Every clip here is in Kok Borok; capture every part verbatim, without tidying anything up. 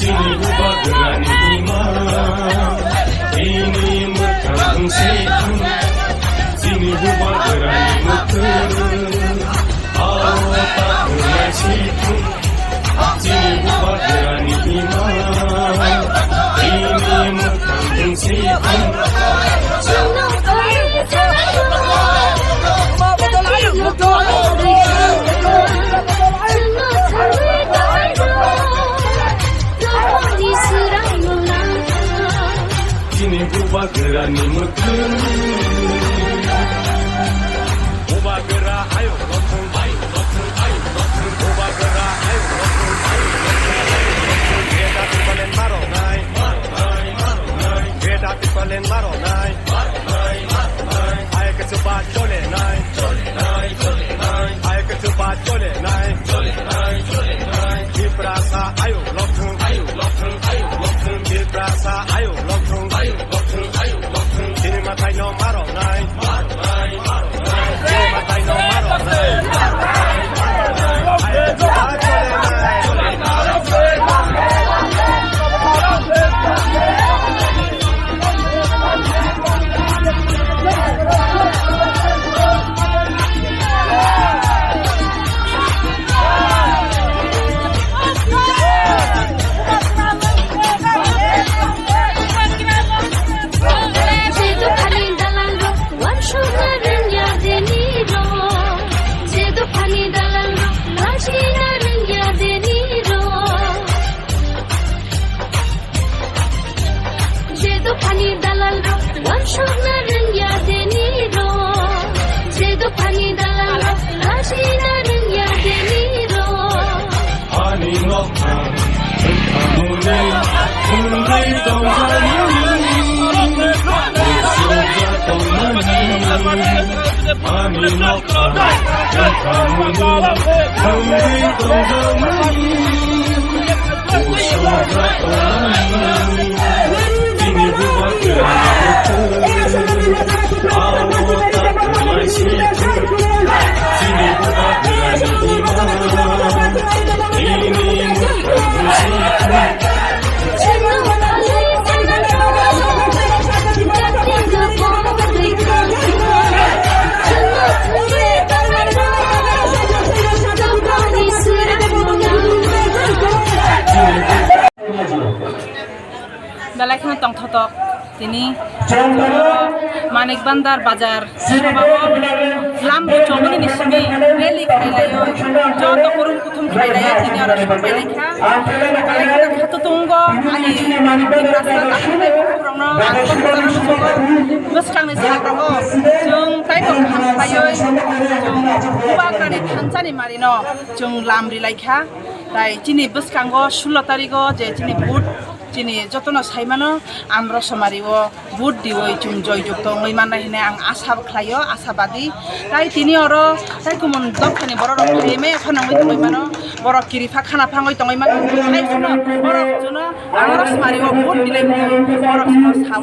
Chini bubagrani ima, chini mwkhang sithum, chini bubagrani mwkhang, awo ta sithum, chini bubagrani ima, chini mwkhang sithum. Chini bubagrani mwkhang. Bubagra ayuk lokhong, ayuk lokhong, ayuk lokhong. Bubagra ayuk lokhong, ayuk lokhong, ayuk lokhong. Greater Tipraland maro nai, maro nai, maro nai. Greater Tipraland maro nai, maro nai, maro nai. Ayuk chupa chole nai, chole nai, chole nai. Ayuk chupa chole nai, chole nai, chole nai. Tiprasa ayuk lokhong, ayuk lokhong, ayuk lokhong. Tiprasa ayuk lokhong, ayuk lokhong, ayuk lokhong. Chini mwtai no maro nai, maro nai, maro nai. Chini mwtai no maro nai, maro nai, maro nai. Ayuk chupa chole nai. Jedu khani dalang rok, wansuk na rwngya deni rok. Jedu khani dalang rok, lachi na rwngya deni rok. Jedu khani dalang rok, wansuk na rwngya deni rok. Jedu khani dalang rok, lachi na rwngya deni rok. Ani nokha wngkhamuni wngwi tongjakmani, usuja tongmani. Ani nokha wngkhamuni wngwi tongjakmani, usuja tongmani. Chini bubagrani mwkhang, awo ta sithum, chini bubagrani ima, chini mwkhang sithum. Belai kheno tongthotok tini Manik Bandar Bazar sabao lam bo chongmani ni simi rally khailaioi, joto kurum kuthum khailaioi tini aro sokpailaikha. Belai kheno khato tongo ani Tiprasa dakhilai bukhurokno ang bwskangni sakrao chwng taibo kaham khaioi, chwng bubagrani thansani marino chwng lam rilaikha. Tai chini bwskango sullo tarigo je chini vote, chini jotono saimano, amro somari o vote diwi chwng joy jukto wngwi mannai hinwi ang asa khlaio, asabadi. Tai tini oro tai kumon dophani borok rok phaiwi maya phano wngwi tongwi mano, borok kiri pha khana phangwi tongwi mano, tai phano borok chwngno amro somari o vote dinai hinwi borok chwngno sao,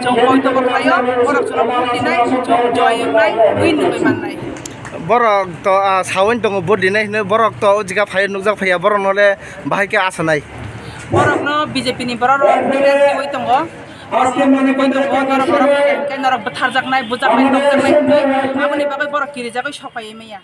chwng poito bo khlaio, borok chwngno vote dinai, chwng joy wngnai, win wngwi mannai. Borok to, ah, sawi tongo vote dinai hinwi, borok to o jaga phai nukjak phaiya, borok no le bahai khe asanai. Borok no B J P ni borok rok birat twiwi tongo. Borok no twiwi tongo, norok, borok no hwnkhe norok bwtharjaknai, bujaknai, nukjaknai hinwi, aboni bagwi borok kirijagwi sok paiwi manya.